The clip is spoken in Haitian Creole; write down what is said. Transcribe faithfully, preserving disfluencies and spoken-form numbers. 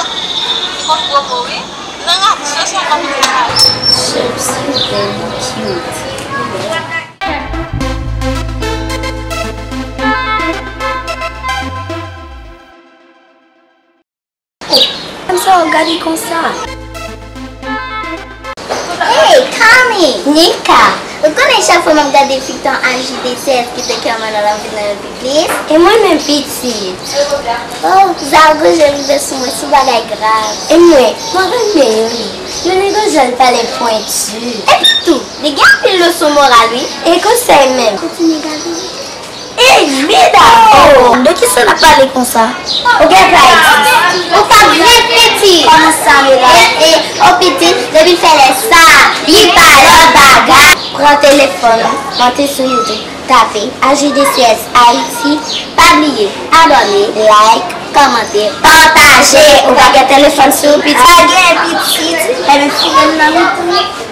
Li konn gwo mo wi. Lang atis yo se yon kòmite sa. Shapes very cute. Kòmsa w ap gade konsa? Hey, Connie! Nika! Ou konnen chak fwa m ap gade feyton H J D C S ki te kè mwen nan l ap vin nan yon pi plis? E mwen menm pitit. Oh, zago je rive sou mwen sou bagay grav. E mwen, mwen renmen yo wi. Yo nèg yo jwenn pale pwenti. Epi tou, li gen anpil leson moral wi. E konsèy menm. Kontinye gade. Ey, medam! Oh, de kisa n ap pale konsa? Ou gen pa egziste. Ou pa gen pitit. Kòman sa, medam? E, e, o pitit, depi l fè lè sa, li pa lòt bagay. Pran telefòn ou, monte sou YouTube, tape H J D C S Haiti, pa bliye abòne, like, kòmante, pataje. Ou pa gen telefòn sou pitit? Pa gen pitit? Enben, fouye m nan mitan.